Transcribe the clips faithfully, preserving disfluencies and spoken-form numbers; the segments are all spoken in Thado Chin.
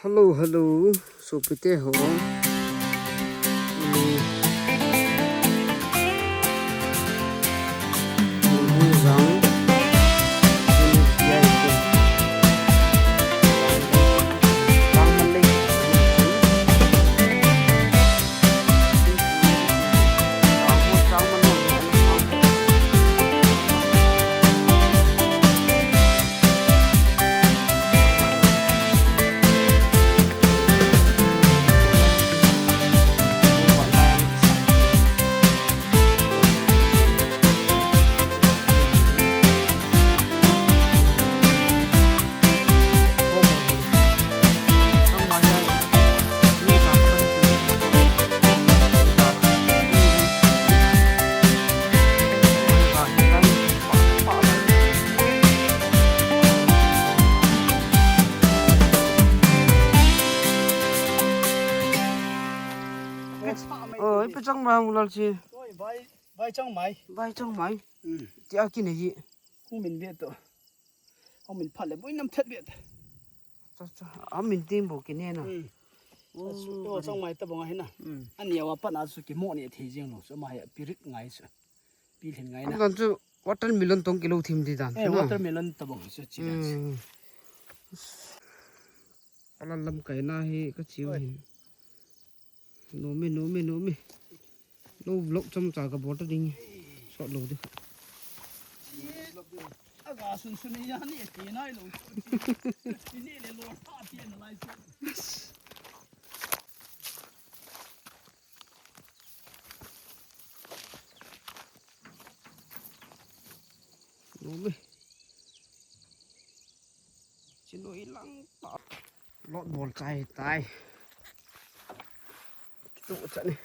Hello, hello, sopite ho. Oi, ipi chang mai, Mulal chi. Oi, vai, vai chang mai. Vai chang mai. Hmm. Tia kinei ji. Hung min ve to. Hung min phat le boi nam thet ve to. Cha, cha. A min tin bo kine na. Hmm. Oh, asu, to chang mai ta bang a hi na. Hmm. Ani awa pat na su ki mo ni thei jing lo. Su ma ya pirit ngai su. Pilhin ngai na. Amdan chu watermelon tong kilo thim di dan. Eh, chu na. Watermelon ta bang chu chi dan chu. Hmm. Ala lam kai na hi ka chiu hin. Oi. Nom e, nom e, nom e. Lo vlog chomcha ka bol ta ding. Sot lo di. Aga sun sun ya ni ti nai lo. Ni le lo ta ti na lai chu. Nom e. Chinoi lang ta. Lot bol chai tai. Kitu cha ni.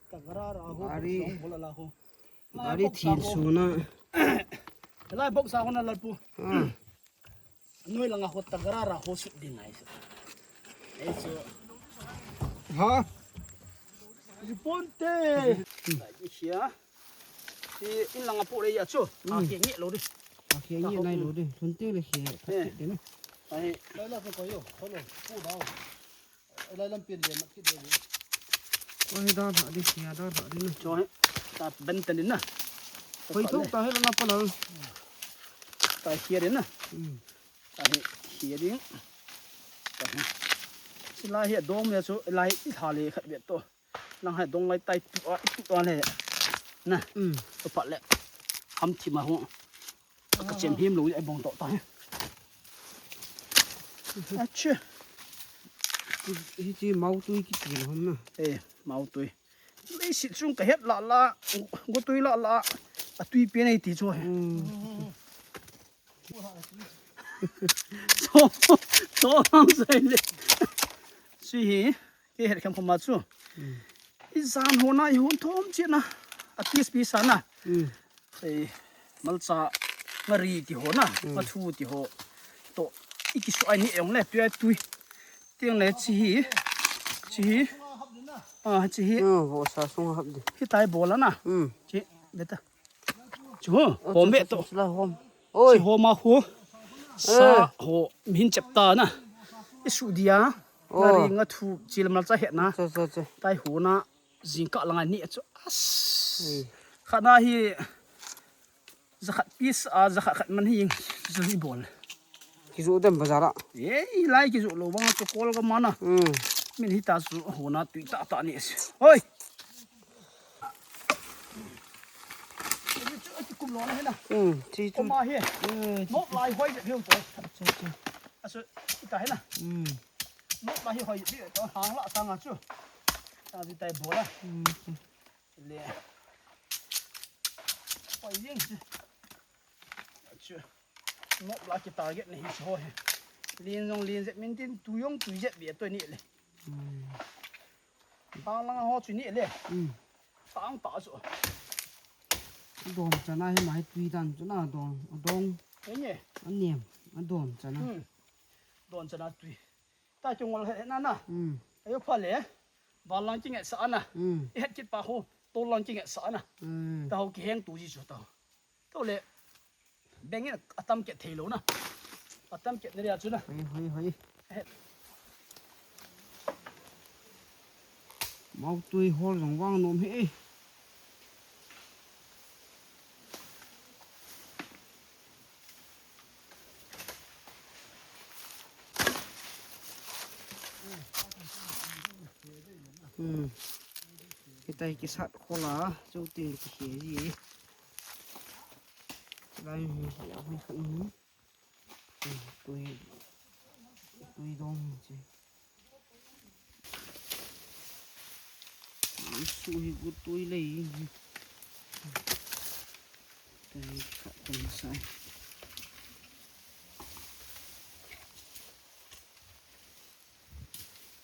Tagara ra ho, gari, song bola la ho. Gari thin suna. Lai bok sa ho na lalpu. Ah. Noi langa ho tagara ra ho sut ding ngai se. Ei chu. Ha? Riponte. Ai, sia. Ti in langa po le ya chu. Hmm. A ke nge lo di. A ke nge nai lo di. Lhun teng le ke. Eh. Ai. Lai la ko yo. Ko lo. Pu dau. Lai lam pin le mat ki de. Oi, da da di, ya da da di na. Cho he. Ta ben ten din na. Koi thok ta he la pa la. Ta here din na. Hmm. Ta he here din. Ta he. Sila he dom ya chu lai i tha le khat bet to. Nang he dong lai tai tu a, tu a le. Na. Hmm. To pa le. Ham thi ma ho. Ka chem him lo, ai bong to ta he. Ache. Hichi mau tui kiti lo ham na. Eh, mau tui. Leiset chung ka het la la, go tui la la, a tui pen ei ti chu he. Hmm. Cho, cho ham sai le. Si hi. Kei het khem khom ma chu. Hmm. I jan ho na i hon thom chi na. A piece piece a na. Hmm. Ei, malcha ngari ti ho na. Hmm. Mathu ti ho. To, i kisu ai ni ong le, tui ai tui. Tiang le chi hi. Chi hi. Ah, chi hi. Oh, vo sa sung hap di. Hi tai bol a na. Hmm. Chi, beta. Chu ho, hom ve to. Sila hom. Oi. Chu ho ma ho. Sa ho, mihin chep ta na. I su dia. Oh. Ngari nga thu chil mal cha he na. Cha, cha, cha. Tai ho na jingkah langa ni chu. As. Ui. Khat na hi jakhat piece a jakhat khat man hi jing. Chu hi bol. Kijoh dem bazar a. Ei, lai kijoh lou bang chu kol ka mana. Hmm. Min hita chu hona tui tah tah ni. Hoi. Chu kum lo na hena. Hmm, chi chu. Koma hi. Eh, chi. Nok lai hoi je hiu to. Chu, chu. Asu, ita hena. Hmm. Nok lai hi hoi je to. Hang la sanga chu. Ta ji tai bola. Hmm, chu. Le. Hoi jing chu. Chu. Nok la ki target ni hi chu ho hi. Lin jong lin jet min tin tu jong tu jet bia to ni le. Hmm. Tang lang ho chu ni le. Hmm. Tang ta chu. Don chana hi mai tui dan chu na don. Don. Enge. Aniam. Adon chana. Hmm. Don chana tui. Ta chu ngol he na na. Hmm. Ayo pha le. Ba lang ki nge sa na. Hmm. I het kit pa ho. To lang ki nge sa na. Hmm. Ta ho ki heng tu ji chu ta. To le. Bengin atam ket thei lou na. Atam ket na ria chu na. Hoi, hoi, hoi. Mau tui hol jong vang nom hi. Hmm. Hitai kisat khola, chu tin ki he ji. Lai hi ya hi khan. Tui, tui dong chi. Su hi gu tui lei. Tui kha tui sai.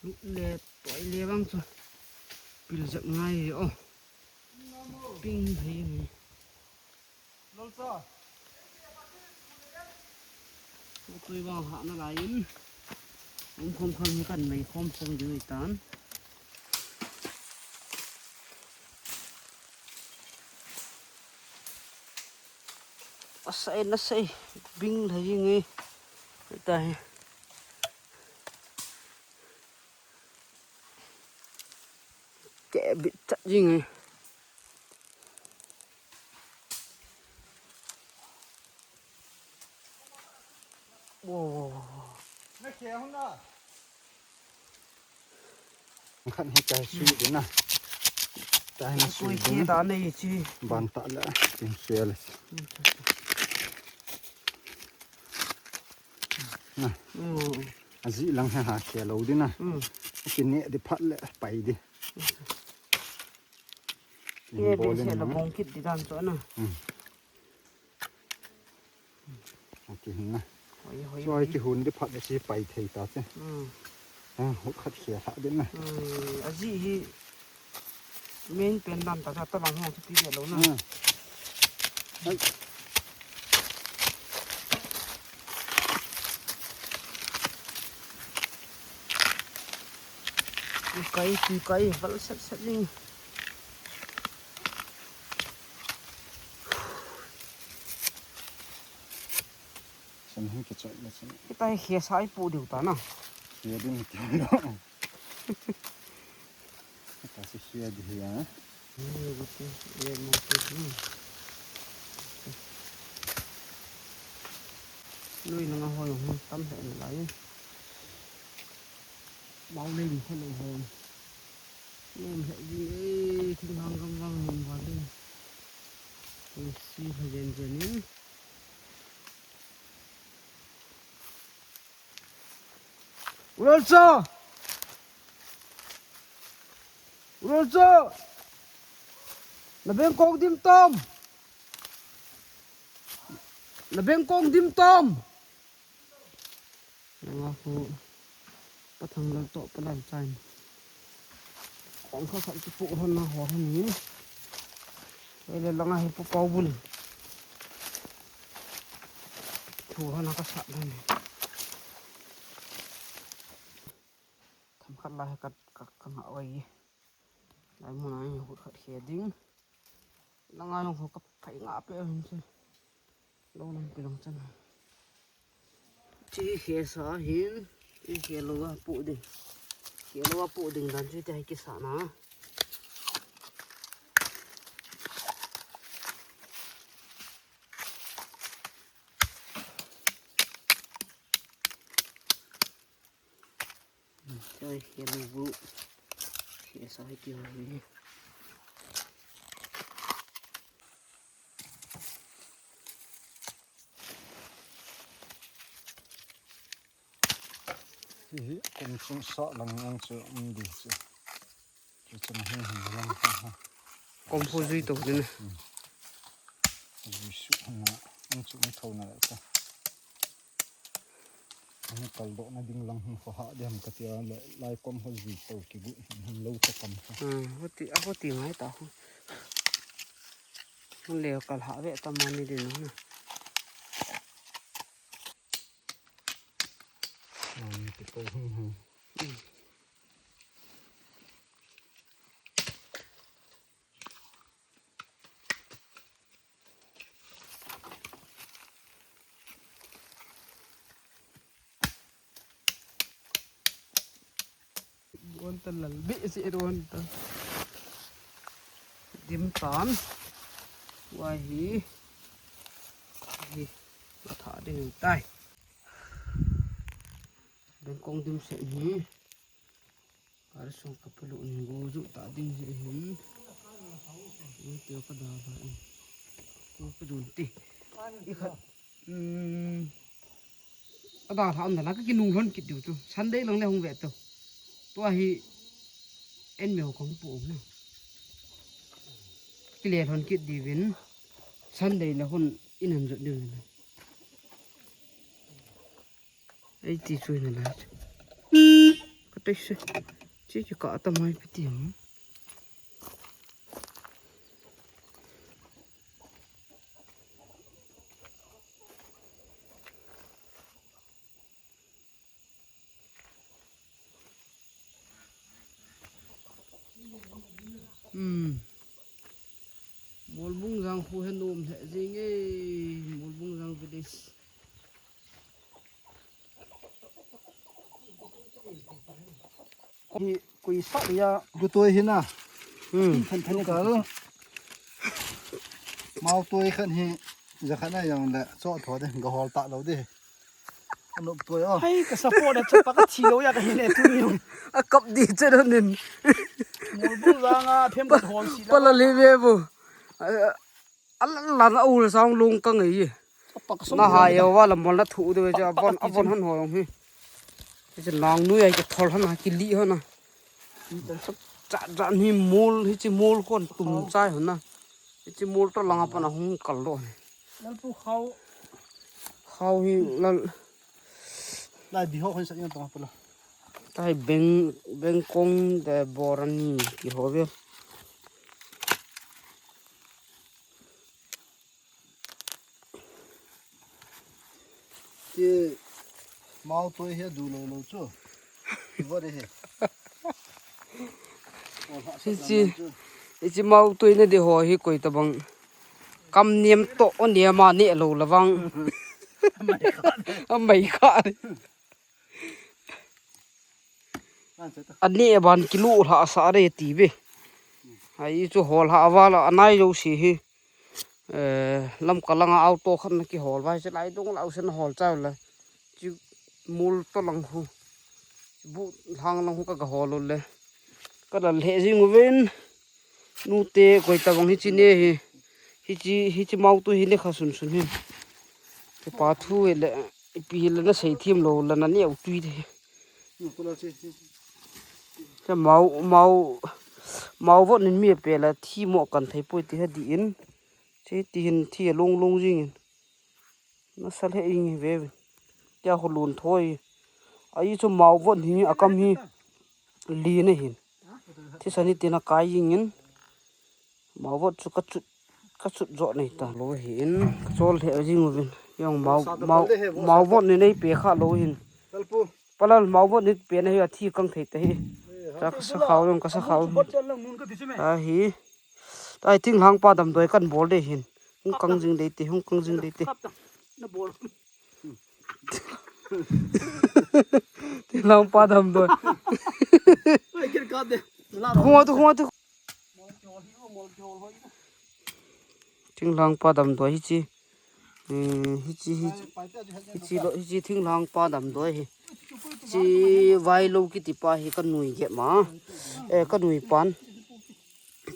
Lut le toi le vang chu. Pil jep ngai o. Ping thei ni. Tui vang hah nalai in. Um khom khom hi kan mei khom khom diu tan. Asai nasai bing thei nge. Tahi. Keh bit chat jing e. Wo, wo, wo, wo. Khan hi tai sui ding na. Tai na sui ding. Koi da nei chi. Ban ta la, tin sel. Na. Mm. Aji lang he ha khe lo ding na. Mm. Kine di phat le pai di. Ye be se la bong kit di dan to na. Mm. Okay, hin na. Hoi, hoi, so, hoi. Ai ki hun di phat si pai thei ta che. Hmm. Ha, hut khat khia tha din na. Hmm, aji hi main pen dan ta ta ta bang hong ti de lo na. Hmm. Ai. Tu kai, tu kai, val set set ding. Sen hin kichoi le sen. Kita hi khia sa i pu diu ta na. Khia din ti lo. Kita si khia di hi ya. Ni bu ti, ye mo ti. Lui na nga hoi hong tam he na lai. Mau le ni kho lo hoi. Nom he jing e, thinglhang gam vang nom va le. Kong si pha jen jen in. Urolcho! Urolcho! Na beng kong dim tom! Na beng kong dim tom! Langa khu Pathang lal toh palal chan. Kong kha khat kipu hon na ho hon ni. Ele langa hi pu pau bul. Thu hon na ka sa hon ni. Tham khat la he kat ka ka nga wai. Lai mun a ni hut khat khia ding. Langa jong ho ka phai nga pe hin se. Lo lam pi lang chan. Chi khia sa hin. Chi khia lo a pu ding. Khia lo a pu ding dan chi te hai kisa na. Choi, yellow blue. Yes, I do. Hi, kum sung sa lang ang chu um di chu. Chu chu na hi hi lang ha ha. Kom phu zui to din. Hmm. Zui su na, ang chu um tho na ta. Ang kal do na ding lang hi kho ha di ham ka tia le, lai kom ho zui to ki gu ham lo ta kam. Hmm, hoti, a hoti ngai ta hu. Hung le kal ha ve ta mani din na. Hmm, ti ko hi hi. Hmm. Talal be si ron ta. Dim tan. Wa hi. Hi. Atha ding tai. Bengkong dim se hi. Kar sung ka pulu ni go ju ta ding hi hin. Ni tio ka da ba in. Ko ka jun ti. I khat. Hmm. Ka da tha um da la ka kinung lhon kit diu tu. Sunday lang le hung ve tu. Tua hi en meu kong pu um na. Kile lhon kit diu vin. Sunday le hun in han jot diu na. Ei ti chu na la chu. Ka te se. Chi ki ka ta mai pi ti. Hmm. Molbung jang khu he nom he jing e. Molbung jang village. Hi kui sa ya. Lu toi hi na. Hmm. Than than ka. Mau toi khan hi. Ja khan a yang le cho tho de ga hol ta lo de. Anop toi o. Hai ka support a chapa ka thi lo ya ka hi le tu ni. A kap di che don nin. Molbung jang a them ka hol si la. Pala le ve bu. Alan lan a ul sang lung ka ngei. Na ha yo wa la mol na thu de ve cha bon a bon han ho yong hi. Cha nang nu ya ki thol han ha ki li ho na. Cha cha ni mol hi chi mol kon tum chai ho na. Hi chi mol to langa pan a hung kal lo. Lal pu khau. Khau hi lal. Lai bi ho khoi sa yang tong pula. Tai beng beng kong de borani ki ho ve. Ti mau toi he du lo lo chu. Ti vo de he. Hichi, hichi mau toi na de ho hi koi tabang. Kam niam to o niam a ne lo la vang. Amai kha. Ani ban kilu lha sa re ti be. Ai chu hol ha wala anai lo si hi. Eh, lam kalanga auto khat na kihol vai, se lai dong lau sen hol chau le. Chi mul to lang hu. Bu hang lang hu ka ga hol le. Ka dal he jing uvin. Nu te koi ta bang hi chi ne hi. Hi chi, hi chi mau tu hi ne kha sun sun hi. Ke pa thu le, ipi le na sei thiam lo la na ne u tui de. Ke mau, mau, mau vot nin mi pe la thi mo kan thei poi ti ha di in. Che ti hin thi a long long jing in. Na sa le ing ve ve. Tia ho lun thoi. Ai chu mau vot hi a kam hi. Li na hin. Thi sa ni ti na kai jing in. Mau vot chu ka chut, ka chut jo nei ta. Lo hin. Ka chol he jing uvin. Yang mau, mau, mau vot ni nei pe kha lo hin. Palal mau vot ni pe na hi a thi kang thei ta hi. Cha ka sa khau, ka sa khau. A hi. Tai thing lang pa dam doi kan bol de hin. Hung kang jing de ti, hung kang jing de ti. Thing lang pa dam doi. Khua tu, khua tu. Thing lang pa dam doi hi chi. Eh, hichi, hichi, hichi lo, hichi thing lang pa dam doi hi. Chi vai lo kiti pa hi ka nui ge ma. Eh, ka nui pan.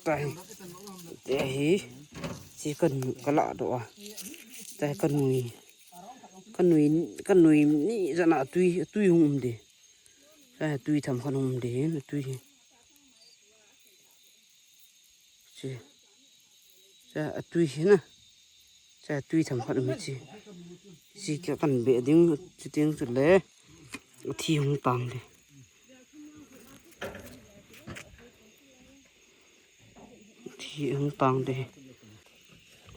Tai. Te hi. Chi ka nui ka la do a. Tai ka nui. Ka nui, ka nui ni jana tui, tui hung um de. Tai tui tham khan um de, tui hi. Chi. Cha atui hi na. Cha atui tham khat um hi chi. Chi ka kan be ding, chi ting chu le. Athi hung tang de. Athi hung tang de.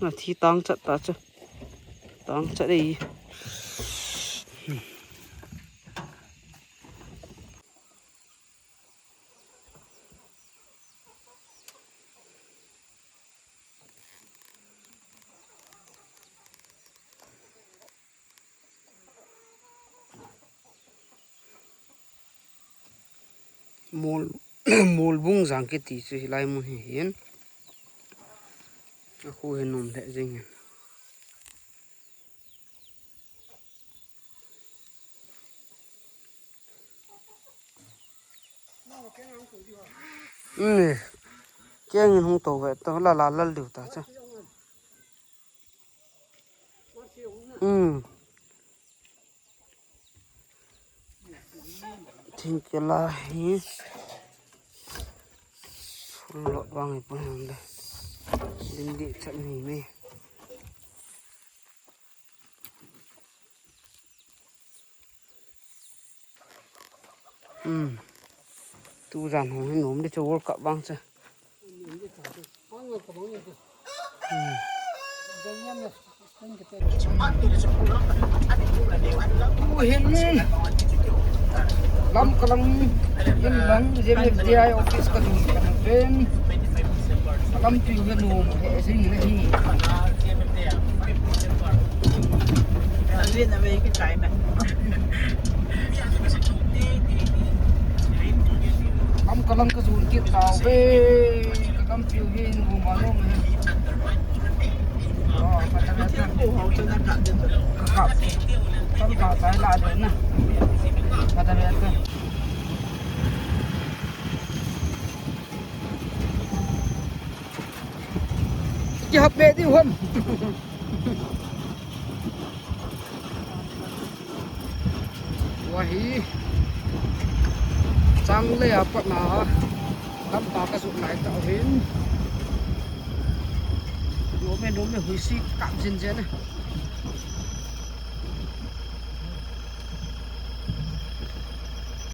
Athi tang chat ta chu. Tang chat de. Mol, Molbung jang kiti chu hilai mun hi hin. Akhu hi nom lheh jing in. Ni, keng in hung to ve to la la lal diu ta cha. Hmm. Thingkila hi. Full lot vang hi pun hande. Din di chat ni me. Hmm. Tu jan hung hin um di chu World Cup vang cha. Hmm. Tu hin Lamka lang in lang, J M F D I office ka dun ka na ven. Lampi u ka nom lheh jing na hi. Lamka lang ka jun kit tau ve. Ka lampi u hin nom a nom hi. Kihap be diu ham. Tua hi Changlei a pat na lampi ka jun lai tau hin. Nom e, nom e, huisi kap jin jin e.